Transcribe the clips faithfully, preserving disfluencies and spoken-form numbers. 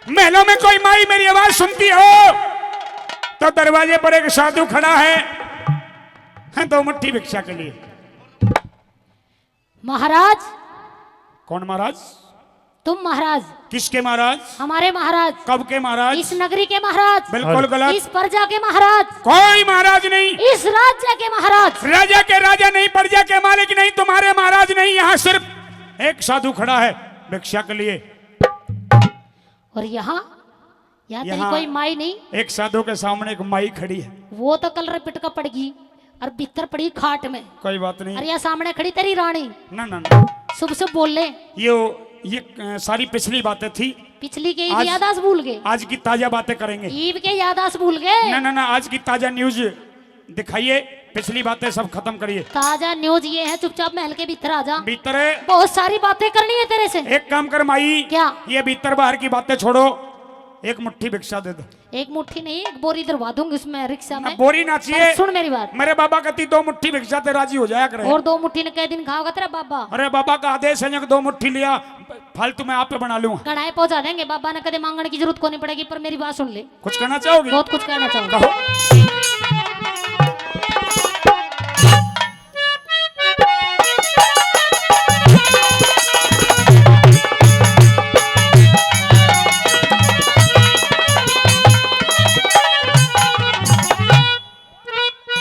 महलों में कोई माई मेरी आवाज सुनती हो तो दरवाजे पर एक साधु खड़ा है, है दो मुट्ठी भिक्षा के लिए। महाराज। कौन महाराज? तुम महाराज। किसके महाराज? हमारे महाराज। कब के महाराज? इस नगरी के महाराज। बिल्कुल गलत। इस प्रजा के महाराज। कोई महाराज नहीं। इस राज्य के महाराज। राजा के राजा नहीं, प्रजा के मालिक नहीं, तुम्हारे महाराज नहीं। यहाँ सिर्फ एक साधु खड़ा है भिक्षा के लिए। और यहाँ, यहाँ तेरी यहाँ कोई माई नहीं? एक साधु के सामने एक माई खड़ी है। वो तो कल रिपट का पड़ गई और भीतर पड़ी खाट में। कोई बात नहीं। और यहाँ सामने खड़ी तेरी रानी। ना, ना, ना। शुभ शुभ बोल ले। ये, ये, अ, सारी पिछली बातें थी। पिछली के आज, यादाश्त भूल गए? आज की ताजा बातें करेंगे। ईब के यादाश्त भूल गए? ना, ना, ना, आज की ताजा न्यूज दिखाइए, पिछली बातें सब खत्म करिए। ताजा न्यूज ये है, चुपचाप महल के भीतर आ जा। भीतर है। बहुत सारी बातें करनी है तेरे से। एक काम कर माई, क्या? ये भीतर बाहर की बातें छोड़ो, एक मुट्ठी भिक्षा दे दो। एक मुट्ठी नहीं, एक बोरी धरवा दूंगी उसमें, रिक्शा ना, में। बोरी ना चाहिए। पर सुन मेरी बात। मेरे बाबा कहती, दो मुट्ठी भिक्षा ते राजी हो जाया करे। और दो मुट्ठी ने कै दिन खाओगा तेरा बाबा? अरे बाबा का आदेश है, दो मुट्ठी लिया, फालतू मैं आप पे बना लूंगा। कढ़ाई पहुंचा देंगे, बाबा ने कदे मांगने की जरूरत को नहीं पड़ेगी। पर मेरी बात सुन ले। कुछ कहना चाहोगी? बहुत कुछ कहना चाहूंगा। कहो।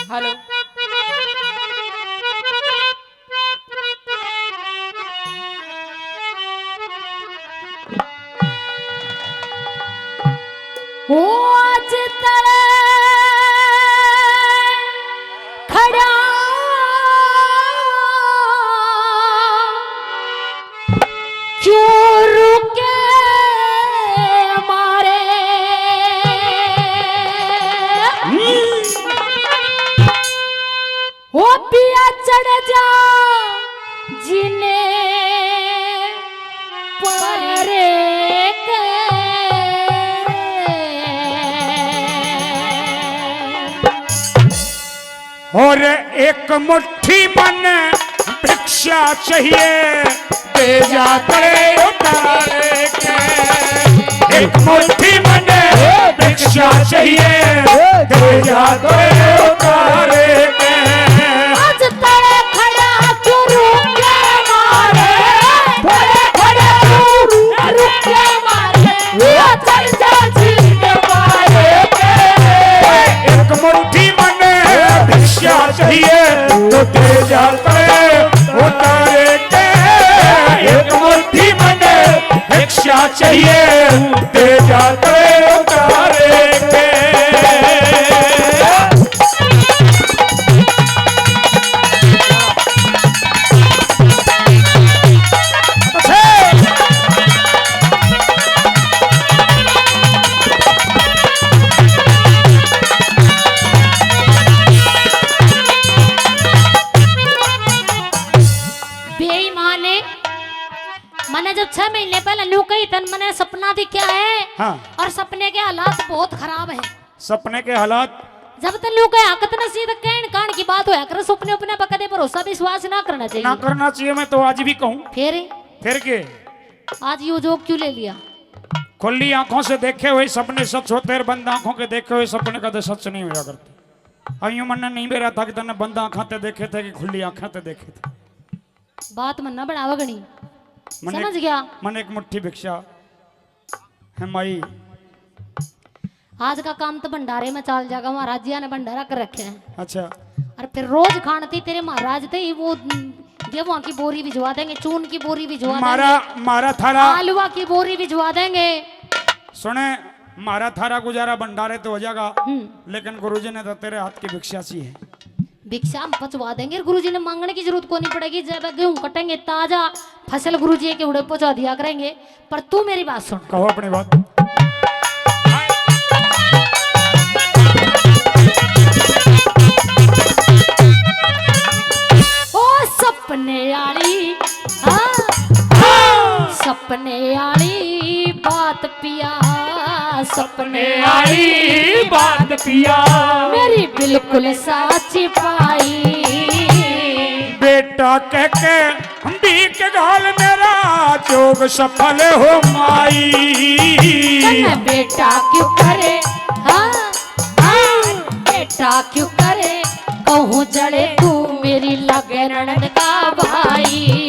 हेलो। ओ आज तले खड़ा क्यों रुके मारे। ओ पिया चढ़ जा जिने पारे के। और एक मुट्ठी मन भिक्षा चाहिए, दे जा तले उतार के। एक मुट्ठी मन भिक्षा चाहिए, दे जा तले उतार के। आज तले खड़ा क्यों रुके मारे, तले खड़ा क्यों रुके मारे, वो चल जा जी के मारे के। एक मुट्ठी मन भिक्षा चाहिए, तो दे जा तले उतार के। एक मुट्ठी मन भिक्षा चाहिए, दे जा तले उतार के। बेईमान है। मैंने जब छह महीने पहले न्यू कही, तन मैंने सपना दिखा है। हाँ। और सपने के हालात बहुत खराब है। सपने के हालात। जब तक न्यू कहे हकत न सीध कहन कान की बात होया करे, सपने उपने पर कदे भरोसा विश्वास ना करना चाहिए। ना करना चाहिए, मैं तो आज भी कहूँ। फिर? फिर के? आज यो जोक क्यों ले लिया? खुली आंखों से देखे हुए सपने सच होते और बंद आंखों के देखे हुए सपने कदे सच नहीं होया करते। अब यूं मन्ने नहीं बेरा था कि तन्ने बंद आंखों ते देखे थे कि खुली आंखों ते देखे थे। बात मन्ना बढ़ावा घणी। मन्ने समझ गया? मन्ने एक मुट्ठी भिक्षा है माई। आज का काम तो भंडारे में चाल जाएगा, वहाँ राजिया ने भंडारा कर रखे हैं। अच्छा। और फिर रोज खान ती तेरे महाराज ते ही वो गेहूं की बोरी भिजवा देंगे, चून की बोरी भिजवा मारा, देंगे, मारा थारा आलूआ की बोरी भिजवा देंगे। सुने, मारा थारा गुजारा भंडारे तो हो जाएगा, हम्म। लेकिन गुरुजी ने तो तेरे हाथ की भिक्षा सी है। भिक्षा हम पचवा देंगे, गुरुजी ने मांगने की जरूरत को नहीं पड़ेगी। जब गेहूं कटेंगे, ताजा फसल गुरुजी के उड़े पहुंचा दिया करेंगे। पर तू मेरी बात सुन। कहो अपनी बात। ओ सपने आली, हाँ, सपने आली बात पिया, सपने आली बात पिया, मेरी बिल्कुल सच पाई। बेटा कह के भीख घाल मेरा जोग सफल हो माई। तन्ने बेटा क्यों करे, हाँ, हाँ, बेटा क्यों करे, कहूँ जड़े तू मेरी लागे ननद का भाई।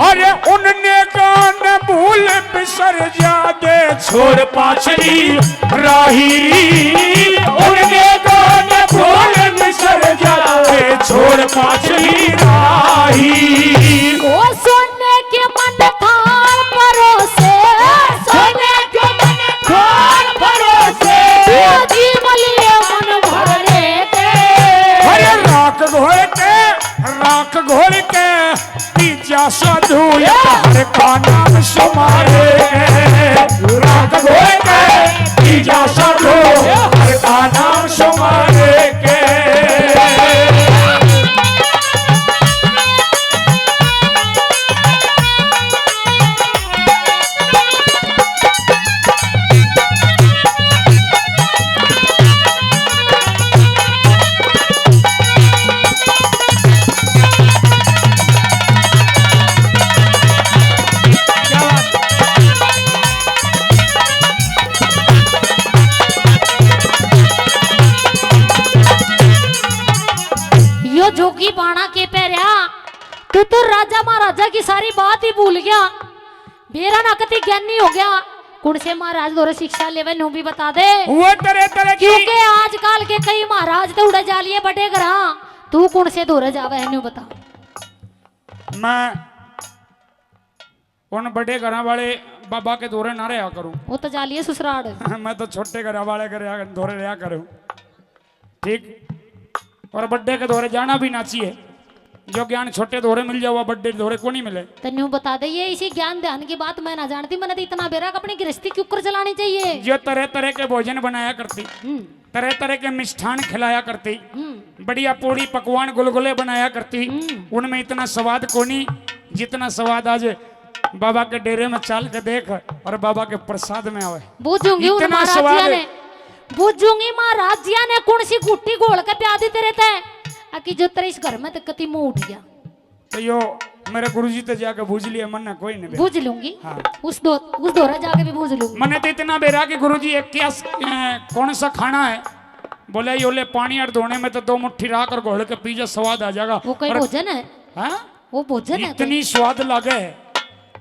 अरे उनने गान भूल बिसर जाते छोड़ पाछली राही, उनने गान भूल बिसर जाते छोड़ पाछली राही। ओ सोने के मन थाल परोसे, सोने के मन थाल परोसे, जी मलिए मन भरे के। अरे राख घोल के, राख घोल के, तीजा साधु ये हर का नाम सुमारे। रात होए के तीजा साधु हर का नाम सुमारे के। यो जोगी बाणा के पै रह्या, तू तो राजा महाराजा की सारी बात ही भूल गया। बेरा ना कती ज्ञानी हो गया। कौन से महाराज धोरे शिक्षा लेवे, न्यू भी बता दे। वो तरह तरह की क्योंकि आजकल के कई महाराज तो उड़े जा लिए बड़े घरा, तू कौन से धोरे जावे है, न्यू बता। मैं उन बड़े घरा वाले बाबा के धोरे ना रहा करूं। वो तो जा लिए ससुराल। मैं तो छोटे घरा वाले के रहा, धोरे रहा करूं। ठीक। और बड़े के धोरे जाना भी ना चाहिए। जो ज्ञान छोटे धोरे मिल जावा, बड़े धोरे को नहीं मिले। तो न्यू बता दे, ये इसी ज्ञान ध्यान की बात मैं ना जानती, मैंने तो इतना बेरा अपनी गृहस्थी क्यों कर चलानी चाहिए। जो तरह तरह के भोजन बनाया करती, हम्म। तरह तरह के मिष्ठान खिलाया करती, हम्म। बढ़िया पूड़ी पकवान गुलगुले बनाया करती, हम्म। उनमें इतना स्वाद कोनी जितना स्वाद आज बाबा के डेरे में चाल के देख और बाबा के प्रसाद में आवे। बूझूंगी उन इतना महाराज स्वाद। जिया ने, बूझूंगी महाराज जिया ने कौन सी घुट्टी घोल के प्या दी तेरे ते, आकि जो तेरे इस घर में तो कति मुंह उठ गया। तो यो मेरे गुरुजी ते जाके बूझ लिया, मन्ने कोई नहीं बेरा। बूझ लूंगी। हाँ। उस दो, उस धोरे जाके भी बूझ लूंगी। मन्ने तो इतना बेरा कि गुरुजी एक क्या स-, अ, कौन सा खाना है? बोले, यो ले पानी और धोने में तो दो मुट्ठी राख और घोल के पी जा, स्वाद आ जाएगा। वो कोई और भोजन है? हाँ? वो भोजन है कोई? इतनी स्वाद लागे,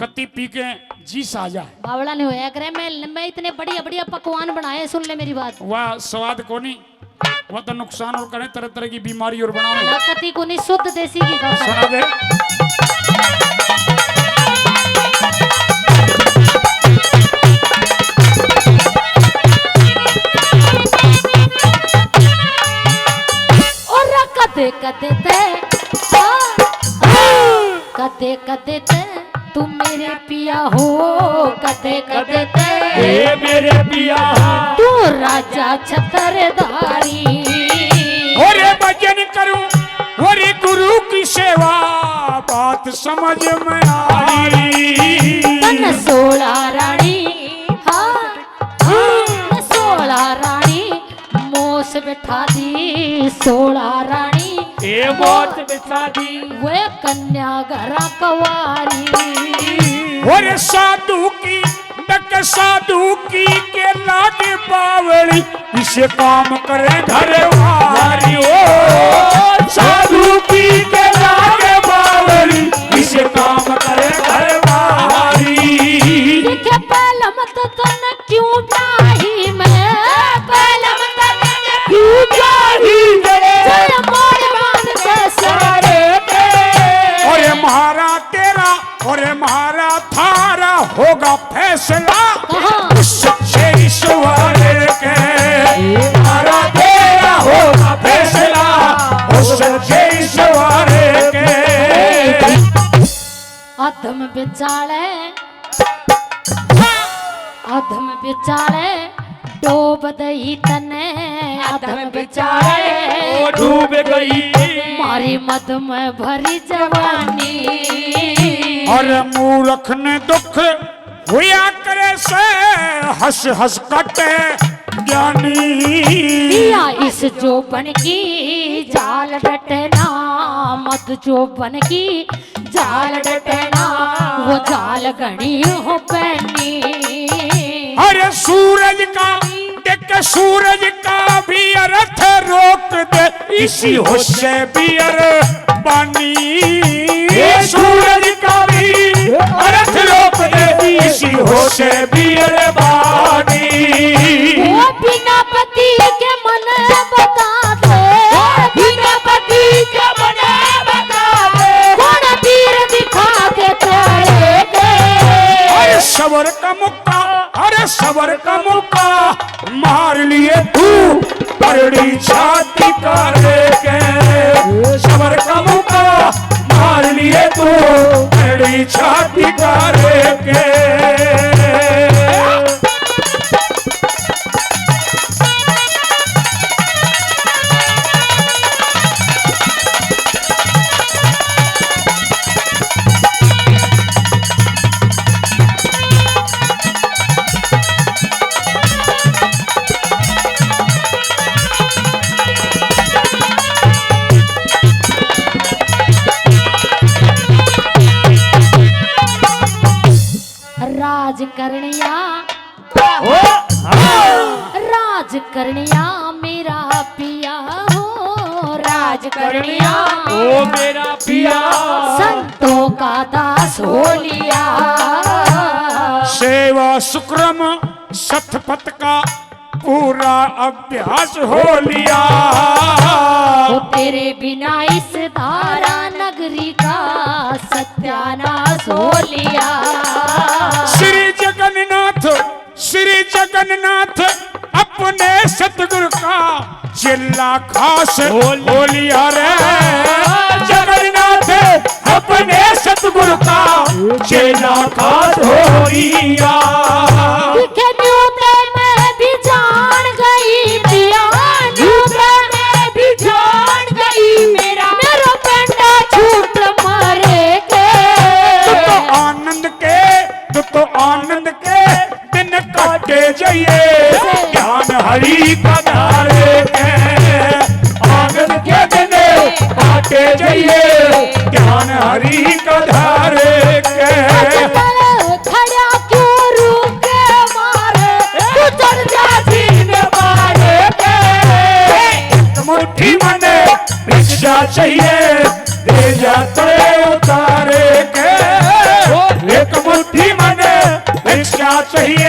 कत्ती पी के जी सा आ जा। बावला नहीं होया करे, मैं, मैं इतने बढ़िया बढ़िया पकवान बनाए, सुन ले मेरी बात। वाह, स्वाद कोनी। वो तो नुकसान और करें, तरह तरह की बीमारी और बनावे। ना कती को नहीं, शुद्ध देसी घी का। सुना दे। और कदे कदे ते, आ, आ, कदे कदे ते तू मेरे पिया हो, कदे कदे ते ए मेरे पिया। तू राजा छतरधारी। ओरे भजन करूं, ओरे गुरु की सेवा, बात समझ में आ रही। तन सोला रानी, हाँ, हाँ, सोला रानी, मोस बिठा दी सोला रानी। ए मोस बिठा दी। वे कन्या घरा कवारी। और साधु की, डक साधु की के लागे बावली, इसे काम करे घर वारी। ओ साधु की के लागे बावली, इसे काम करे घर वारी। देखे पहलम तो तन क्यों ब्याही मैं, पहलम तन क्यों ब्याही मैं, जय मोर मान के सारे पे। अरे म्हारा तेरा, अरे म्हारा थारा होगा फैसला। कहाँ? उस सच्चे ईश्वर के। म्हारा तेरा होगा फैसला, उस सच्चे ईश्वर के। अधम बिचाले, अधम बिचाले डूब दई तने, अधम बिचाले ओ डूब गई। मारी मद में भरी जवानी। अरे मूर्ख ने दुख हुआ करे से, हंस हंस कटे ज्ञानी। या इस जोबन की जाल डटे ना मत जो बन की जाल डटना, वो जाल घणी हो पैनी। अरे सूरज का, देख सूरज का भी अर्थ रोक दे, इसी होश से भी अर पानी। ये सूरज का भी अर्थ रोक दे, इसी होश से भी अर पानी। वो बिना पति के मन बता दे, बिना पति के मन बता दे, कौन तीर दिखा के चले गए? अरे सबर का मुक्का, अरे सबर का मुक्का मार लिए तू, बड़ी छाती का लेके। सबर का मुक्का मार लिए तू, बड़ी छाती का लेके। राज करनिया, ओ, हाँ। राज करनिया मेरा पिया हो, राज करनिया। ओ मेरा पिया। संतों का दास हो लिया। सेवा सुक्रम सतपथ का पूरा अभ्यास हो लिया। वो तेरे बिना इस धारा नगरी का सत्यानाश हो लिया। श्री जगन्नाथ, श्री जगन्नाथ अपने सतगुरु का चेला खास हो लिया रे। जगन्नाथ अपने सतगुरु का चेला खास हो लिया। दिखे न्यू ते मैं भी जान गई पिया, न्यू ते मैं भी जान गई मेरा, मेरो पेंडा झूठ मारे के। तू तो आनंद के, तू तो आनंद के दिन काटे जाइए, ध्यान हरि का धारे के। आनंद के दिन काटे जाइए, ध्यान हरि का धारे के। आजकल खड़ा क्यों रुके मारे, तू चढ़ जा जीन मारे के। एक मुट्ठी मने भिक्षा चाहिए, दे जा तले उतारे के। एक मुट्ठी मने भिक्षा चाहिए,